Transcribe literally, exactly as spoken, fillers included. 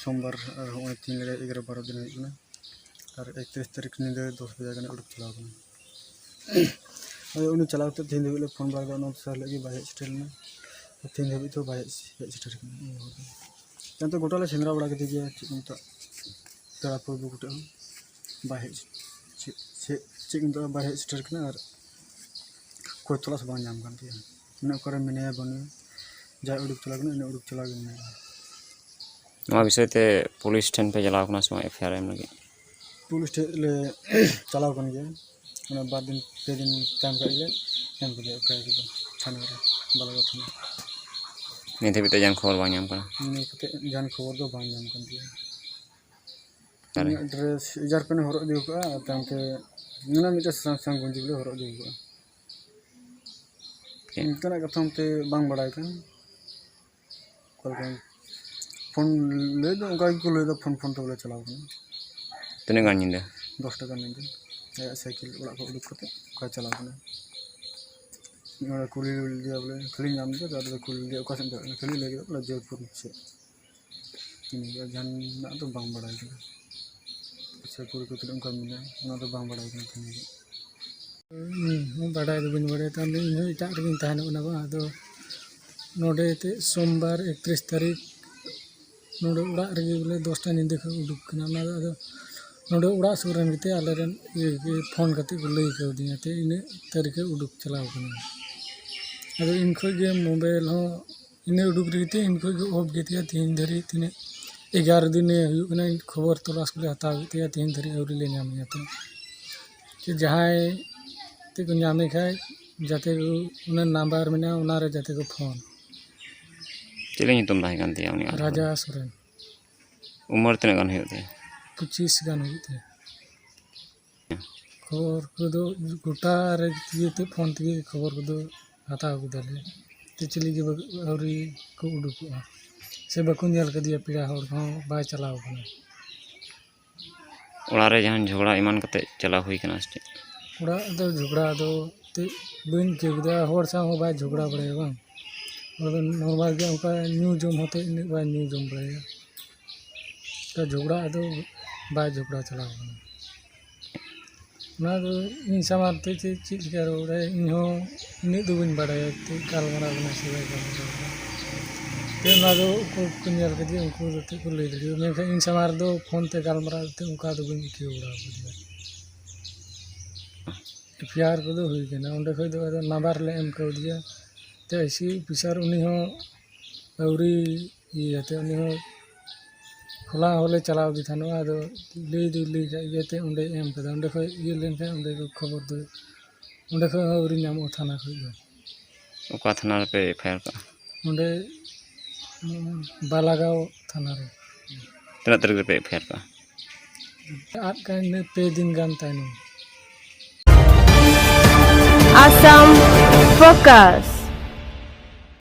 ᱥᱳᱢᱵᱟᱨ, ᱟᱨ ᱦᱚᱸᱜᱼᱚᱭ ᱛᱤᱦᱤᱧ ᱞᱮᱠᱟ ᱮᱜᱟᱨᱚ ᱵᱟᱨᱚ ᱫᱤᱱ ᱦᱩᱭᱩᱜ ᱠᱟᱱᱟ᱾ ᱟᱨ ᱮᱠᱛᱨᱤᱥ ᱛᱟᱹᱨᱤᱠᱷ ᱧᱤᱫᱟᱹ ᱫᱚᱥ ᱵᱟᱡᱟ ᱜᱟᱱᱮ ᱩᱰᱩᱠ ᱪᱟᱞᱟᱣ ᱠᱟᱱᱟ᱾ ᱟᱫᱚ ᱩᱱᱤ ᱪᱟᱞᱟᱣ ᱠᱟᱛᱮ ᱛᱤᱦᱤᱧ ᱫᱷᱟᱹᱵᱤᱡ ᱞᱮ ᱯᱷᱳᱱ ᱵᱟᱲᱟ ᱠᱮᱫᱟ, ᱚᱱᱟ ᱫᱚᱥᱟᱨ ᱦᱤᱞᱳᱜ ᱜᱮ ᱵᱟᱭ ᱦᱮᱡ ᱥᱮᱴᱮᱨ ᱞᱮᱱᱟ᱾ ᱛᱤᱦᱤᱧ ᱫᱷᱟᱹᱵᱤᱡ ᱫᱚ ᱵᱟᱭ ᱦᱮᱡ, ᱦᱮᱡ ᱥᱮᱴᱮᱨ ᱠᱟᱱᱟ᱾ ᱛᱟᱭᱚᱢ ᱛᱮ ᱜᱚᱴᱟ ᱞᱮ ᱥᱮᱸᱫᱽᱨᱟ ᱵᱟᱲᱟ ᱠᱮᱫᱮ ᱜᱮᱭᱟ, ᱪᱮᱫ ᱠᱚ ᱢᱮᱛᱟᱜ, ᱯᱮᱲᱟ ᱯᱨᱚᱵᱷᱩ ᱠᱚᱴᱷᱮᱱ ᱦᱚᱸ ᱵᱟᱭ ᱦᱮᱡ, ᱪᱮᱫ, ᱪᱮᱫ, ᱪᱮᱫ ᱠᱚ ᱢᱮᱛᱟᱜᱼᱟ, ᱵᱟᱭ ᱦᱮᱡ ᱥᱮᱴᱮᱨ ᱠᱟᱱᱟ᱾ ᱟᱨ ᱠᱷᱚᱡᱽ ᱛᱚᱞᱟᱥ ᱵᱟᱝ ᱧᱟᱢ ᱠᱟᱱ ᱛᱟᱭᱟ᱾ ᱢᱟᱱᱮ ᱚᱠᱟᱨᱮ ᱢᱮᱱᱟᱭᱟ ᱵᱟᱹᱱᱩᱭᱟ, ᱡᱟᱦᱟᱸᱭ ᱩᱰᱩᱠ ᱪᱟᱞᱟᱣ ᱠᱟᱱᱟ, ᱤᱱᱟᱹ ᱩᱰᱩᱠ ᱪᱟᱞᱟᱣ ᱜᱮ ᱢᱮᱱᱟᱭᱟ᱾ ᱱᱚᱣᱟ ᱵᱤᱥᱚᱭ ᱛᱮ ᱯᱩᱞᱤᱥ ᱴᱷᱮᱱ ᱯᱮ ᱪᱟᱞᱟᱣ ᱠᱟᱱᱟ ᱥᱮ ᱵᱟᱝ, ᱮᱯᱷ ᱟᱭ ᱟᱨ ᱮᱢ ᱞᱟᱹᱜᱤᱫ? ᱯᱩᱞᱤᱥ ᱴᱷᱮᱱ ᱞᱮ ᱪᱟᱞᱟᱣ ᱠᱟᱱ ᱜᱮᱭᱟ᱾ ᱚᱱᱟ ᱵᱟᱨ ᱫᱤᱱ, ᱯᱮ ᱫᱤᱱ ᱛᱟᱭᱚᱢ ᱠᱷᱟᱡ ᱜᱮᱞᱮ ᱮᱢ ᱠᱮᱫᱟ ᱮᱯᱷ ᱟᱭ ᱟᱨ ᱠᱚᱫᱚ ᱛᱷᱟᱱᱟ ᱨᱮ, ᱵᱟᱞᱟᱜᱚᱲ ᱛᱷᱟᱱᱟ᱾ ᱱᱤᱛ ᱦᱟᱹᱵᱤᱡ ᱛᱮ ᱡᱟᱦᱟᱱ ᱠᱷᱚᱵᱚᱨ ᱵᱟᱝ ᱧᱟᱢ ᱠᱟᱱᱟ? ᱱᱤᱭᱟᱹ ᱠᱟᱛᱮ ᱡᱟᱦᱟᱱ ᱠᱷᱚᱵᱚᱨ ᱫᱚ ᱵᱟᱝ ᱧᱟᱢ ᱠᱟᱱ ᱜᱮᱭᱟ᱾ ᱚᱠᱟᱨᱮ? ᱩᱱᱤᱭᱟᱜ ᱰᱨᱮᱥ ᱤᱡᱟᱨ ᱯᱮᱱᱴ ᱦᱚᱨᱚᱜ ᱤᱫᱤ ᱠᱟᱜᱼᱟ, ᱟᱨ ᱛᱟᱭᱚᱢ ᱛᱮ ᱢᱮᱱᱟᱜ ᱢᱤᱫᱴᱮᱱ ᱥᱟᱥᱟᱝ ᱥᱟᱥᱟᱝ ᱜᱮᱧᱡᱤ ᱵᱚᱞᱮ ᱦᱚᱨᱚᱜ ᱤᱫᱤ ᱠᱟᱜᱼᱟ᱾ ᱪᱮᱫ? ᱚᱱᱠᱟᱱᱟᱜ ᱠᱟᱛᱷᱟ ᱚᱱᱛᱮ ᱵᱟᱝ ᱵᱟᱲᱟᱭ ᱠᱟᱱᱟ᱾ ᱚᱠᱟ ᱞᱮᱠᱟ ᱯᱷᱳᱱ ᱞᱟᱹᱭ ᱫᱚ ᱚᱱᱠᱟ ᱜᱮᱠᱚ ᱞᱟᱹᱭ ᱫᱟ, ᱯᱷᱳᱱ ᱯᱷᱳᱱ ᱛᱮ ᱵᱚᱞᱮ ᱪᱟᱞᱟᱣ ᱠᱟᱱᱟ᱾ ᱛᱤᱱᱟᱹᱜ ᱜᱟᱱ ᱧᱤᱫᱟᱹ? ᱫᱚᱥᱴᱟ ᱜᱟᱱ ᱧᱤᱫᱟᱹ ᱟᱭᱟᱜ ᱥᱟᱭᱠᱮᱞ ᱚᱲᱟᱜ ᱠᱷᱚᱱ ᱩᱰᱩᱠ ᱠᱟᱛᱮ ᱚᱠᱟᱭ ᱪᱟᱞᱟᱣ ᱠᱟᱱᱟ᱾ ᱚᱸᱰᱮ ᱠᱩᱞᱤ ᱞᱮᱫᱮᱭᱟ ᱵᱚᱞᱮ, ᱠᱷᱟᱹᱞᱤ ᱧᱟᱢ ᱞᱮᱫᱮᱭᱟ, ᱟᱫᱚ ᱠᱩᱞᱤ ᱞᱮᱫᱮᱭᱟ ᱚᱠᱟ ᱥᱮᱫ ᱮᱢ ᱪᱟᱞᱟᱜ ᱠᱟᱱᱟ, ᱠᱷᱟᱹᱞᱤ ᱞᱟᱹᱭ ᱠᱮᱫᱟ ᱵᱚᱞᱮ ᱡᱚᱭᱯᱩᱨ ᱥᱮᱫ᱾ ᱤᱱᱟᱹᱜᱮ, ᱡᱟᱦᱟᱱᱟᱜ ᱫᱚ ᱵᱟᱝ ᱵᱟᱲᱟᱭ ᱠᱟᱱᱟ᱾ ᱥᱮ ᱠᱩᱲᱤ ᱠᱚ ᱛᱤᱱᱟᱹᱜ ᱚᱱᱠᱟ ᱢᱮᱱᱟᱜᱼᱟ, ᱚᱱᱟ ᱫᱚ ᱵᱟᱝ ᱵᱟᱲᱟᱭ ᱠᱟᱱᱟ ᱛᱟᱦᱮᱸ ᱫᱚ᱾ ᱤᱧ ᱦᱚᱸ ᱵᱟᱰᱟᱭ ᱫᱚ ᱵᱟᱹᱧ ᱵᱟᱲᱟᱭᱟ, ᱛᱟᱦᱞᱮ ᱤᱧ ᱦᱚᱸ ᱮᱴᱟᱜ ᱨᱮᱜᱮᱧ ᱛᱟᱦᱮᱱ ᱠᱟᱱᱟ ᱵᱟᱝ᱾ ᱟᱫᱚ ᱱᱚᱰᱮ ᱮᱱᱛᱮᱫ ᱥᱳᱢᱵᱟᱨ ᱮᱠᱛᱨᱤᱥ ᱛᱟᱹᱨᱤᱠᱷ ᱱᱚᱰᱮ ᱚᱲᱟᱜ ᱨᱮᱜᱮ ᱵᱚᱞᱮ ᱫᱚᱥᱴᱟ ᱧᱤᱫᱟᱹ ᱠᱷᱚᱱ ᱩᱰᱩᱠ ᱠᱟᱱᱟ᱾ ᱚᱱᱟ ᱫᱚ ᱟᱫᱚ ᱱᱚᱰᱮ ᱚᱲᱟᱜ ᱥᱩᱨ ᱨᱮᱱ ᱜᱮᱛᱮ ᱟᱞᱮ ᱨᱮᱱ ᱤᱭᱟᱹ ᱜᱮ ᱯᱷᱳᱱ ᱠᱟᱛᱮ ᱠᱚ ᱞᱟᱹᱭ ᱠᱟᱣᱫᱤᱧᱟ ᱛᱮ ᱤᱱᱟᱹᱜ ᱛᱟᱹᱨᱤᱠᱷ ᱮ ᱩᱰᱩᱠ ᱪᱟᱞᱟᱣ ᱠᱟᱱᱟ᱾ ᱟᱫᱚ ᱤᱱ ᱠᱷᱚᱡ ᱜᱮ ᱢᱳᱵᱟᱭᱤᱞ ᱦᱚᱸ ᱤᱱᱟᱹ ᱩᱰᱩᱠ ᱨᱮᱜᱮ ᱛᱮ ᱤᱱ ᱠᱷᱚᱡ ᱜᱮ ᱚᱯᱷ ᱜᱮ ᱛᱟᱭᱟ᱾ ᱛᱮᱦᱮᱧ ᱫᱷᱟᱹᱨᱤᱡ ᱛᱤᱱᱟᱹᱜ ᱮᱜᱟᱨᱚ ᱫᱤᱱᱮ ᱦᱩᱭᱩᱜ ᱠᱟᱱᱟ, ᱠᱷᱚᱵᱚᱨ ᱛᱚᱞᱟᱥ ᱠᱚᱞᱮ ᱦᱟᱛᱟᱣ ᱠᱮᱫ ᱛᱟᱭᱟ, ᱛᱮᱦᱮᱧ ᱫᱷᱟᱹᱨᱤᱡ ᱟᱹᱣᱨᱤ ᱞᱮ ᱧᱟᱢᱮᱭᱟ᱾ ᱛᱚ ᱡᱮ ᱡᱟᱦᱟᱸᱭ ᱛᱮᱠᱚ ᱧᱟᱢᱮ ᱠᱷᱟᱡ ᱡᱟᱛᱮ ᱠᱚ, ᱚᱱᱟ ᱱᱟᱢᱵᱟᱨ ᱢᱮᱱᱟᱜᱼᱟ, ᱚᱱᱟᱨᱮ ᱡᱟᱛᱮ ᱠᱚ ᱯᱷᱳᱱ᱾ ᱪᱮᱫ ᱧᱩᱛᱩᱢ ᱛᱟᱦᱮᱸ ᱠᱟᱱ ᱛᱟᱭᱟ ᱩᱱᱤᱭᱟᱜ? ᱨᱟᱡᱟ ᱥᱚᱨᱮᱱ᱾ ᱩᱢᱮᱨ ᱛᱤᱱᱟᱹᱜ ᱜᱟᱱ ᱦᱩᱭᱩᱜ ᱛᱟᱭᱟ? ᱯᱚᱸᱪᱤᱥ ᱜᱟᱱ ᱦᱩᱭᱩᱜ ᱛᱟᱭᱟ᱾ ᱠᱷᱚᱵᱚᱨ ᱠᱚᱫᱚ ᱜᱚᱴᱟ ᱨᱮ ᱤᱭᱟᱹᱛᱮ ᱯᱷᱳᱱ ᱛᱮᱜᱮ ᱠᱷᱚᱵᱚᱨ ᱠᱚᱫᱚ ᱦᱟᱛᱟᱣ ᱠᱮᱫᱟᱞᱮ᱾ ᱛᱚ ᱪᱤᱞᱤ ᱜᱮ ᱵᱟᱠᱚ, ᱟᱹᱣᱨᱤ ᱠᱚ ᱩᱰᱩᱠᱚᱜᱼᱟ ᱥᱮ ᱵᱟᱠᱚ ᱧᱮᱞ ᱠᱟᱫᱮᱭᱟ, ᱯᱮᱲᱟ ᱦᱚᱲ ᱦᱚᱸ ᱵᱟᱭ ᱪᱟᱞᱟᱣ ᱠᱟᱱᱟ᱾ ᱚᱲᱟᱜ ᱨᱮ ᱡᱟᱦᱟᱱ ᱡᱷᱚᱜᱽᱲᱟ ᱮᱢᱟᱱ ᱠᱟᱛᱮ ᱪᱟᱞᱟᱣ ᱦᱩᱭ ᱠᱟᱱᱟ ᱥᱮ ᱪᱮᱫ? ᱚᱲᱟᱜ ᱫᱚ ᱡᱷᱚᱜᱽᱲᱟ ᱫᱚ ᱛᱮ ᱵᱟᱹᱧ ᱟᱹᱭᱠᱟᱹᱣ ᱠᱮᱫᱟ, ᱦᱚᱲ ᱥᱟᱶ ᱦᱚᱸ ᱵᱟᱭ ᱡᱷᱚᱜᱽᱲᱟ ᱵᱟᱲᱟᱭᱟ ᱵᱟᱝ᱾ ᱦᱚᱲ ᱫᱚ ᱱᱚᱨᱢᱟᱞ ᱜᱮ, ᱚᱱᱠᱟ ᱧᱩ ᱡᱚᱢ ᱦᱚᱸᱛᱮ ᱤᱱᱟᱹᱜ ᱵᱟᱭ ᱧᱩ ᱡᱚᱢ ᱵᱟᱲᱟᱭᱟ᱾ ᱛᱚ ᱡᱷᱚᱜᱽᱲᱟ ᱟᱫᱚ ᱵᱟᱭ ᱡᱷᱚᱜᱽᱲᱟ ᱪᱟᱞᱟᱣ ᱠᱟᱱᱟ᱾ ᱚᱱᱟ ᱫᱚ ᱤᱧ ᱥᱟᱢᱟᱝ ᱛᱮ ᱪᱮᱫ ᱪᱮᱫ ᱞᱮᱠᱟ ᱨᱚᱲᱟᱭ, ᱤᱧ ᱦᱚᱸ ᱤᱱᱟᱹᱜ ᱫᱚ ᱵᱟᱹᱧ ᱵᱟᱲᱟᱭᱟ ᱪᱮᱫ ᱜᱟᱞᱢᱟᱨᱟᱣ ᱠᱟᱱᱟ ᱥᱮ ᱵᱟᱭ ᱜᱟᱞᱢᱟᱨᱟᱣ ᱠᱟᱱᱟ᱾ ᱛᱚ ᱚᱱᱟ ᱫᱚ ᱚᱠᱚᱭ ᱠᱚ ᱧᱮᱞ ᱠᱮᱫᱮᱭᱟ ᱩᱱᱠᱩ ᱫᱚ ᱪᱮᱫ ᱠᱚ ᱞᱟᱹᱭ ᱫᱟᱲᱮᱭᱟᱜᱼᱟ, ᱢᱮᱱᱠᱷᱟᱱ ᱤᱧ ᱥᱟᱢᱟᱝ ᱨᱮᱫᱚ ᱯᱷᱳᱱ ᱛᱮ ᱜᱟᱞᱢᱟᱨᱟᱣ ᱠᱟᱛᱮ ᱚᱱᱠᱟ ᱫᱚ ᱵᱟᱹᱧ ᱟᱹᱭᱠᱟᱹᱣ ᱵᱟᱲᱟ ᱟᱠᱟᱫᱮᱭᱟ᱾ ᱮᱯᱷ ᱟᱭ ᱟᱨ ᱠᱚᱫᱚ ᱦᱩᱭ ᱠᱟᱱᱟ, ᱚᱸᱰᱮ ᱠᱷᱚᱡ ᱫᱚ ᱟᱫᱚ ᱱᱟᱢᱵᱟᱨ ᱞᱮ ᱮᱢ ᱠᱟᱣᱫᱮᱭᱟ᱾ ᱛᱚ ᱟᱭ ᱥᱤ ᱚᱯᱷᱤᱥᱟᱨ ᱩᱱᱤ ᱦᱚᱸ ᱟᱹᱣᱨᱤ ᱤᱭᱟᱹᱛᱮ ᱩᱱᱤ ᱦᱚᱸ ᱦᱚᱞᱟ ᱦᱚᱸᱞᱮ ᱪᱟᱞᱟᱣ ᱜᱮ ᱛᱟᱦᱮᱱᱚᱜᱼᱟ, ᱟᱫᱚ ᱞᱟᱹᱭ ᱫᱚ ᱞᱟᱹᱭ ᱠᱟᱜ ᱜᱮᱭᱟ ᱛᱮ ᱚᱸᱰᱮ ᱮᱢ ᱠᱟᱫᱟ, ᱚᱸᱰᱮ ᱠᱷᱚᱡ ᱤᱭᱟᱹ ᱞᱮᱱᱠᱷᱟᱱ ᱚᱸᱰᱮ ᱠᱚ ᱠᱷᱚᱵᱚᱨ ᱫᱚ ᱚᱸᱰᱮ ᱠᱷᱚᱡ ᱦᱚᱸ ᱟᱹᱣᱨᱤ ᱧᱟᱢᱚᱜᱼᱟ ᱛᱷᱟᱱᱟ ᱠᱷᱚᱡ ᱫᱚ᱾ ᱚᱠᱟ ᱛᱷᱟᱱᱟ ᱨᱮᱯᱮ ᱮᱯᱷ ᱟᱭ ᱟᱨ ᱠᱟᱜᱼᱟ? ᱚᱸᱰᱮ ᱩᱸ, ᱵᱟᱞᱟᱜᱟᱸᱣ ᱛᱷᱟᱱᱟ ᱨᱮ᱾ ᱛᱤᱱᱟᱹᱜ ᱛᱟᱹᱨᱤᱠᱷ ᱨᱮᱯᱮ ᱮᱯᱷ ᱟᱭ ᱟᱨ ᱠᱟᱜᱼᱟ? ᱟᱫ ᱠᱟᱱ ᱤᱱᱟᱹ ᱯᱮ ᱫᱤᱱ ᱜᱟᱱ ᱛᱟᱭᱱᱚᱢ᱾ Assam Focus.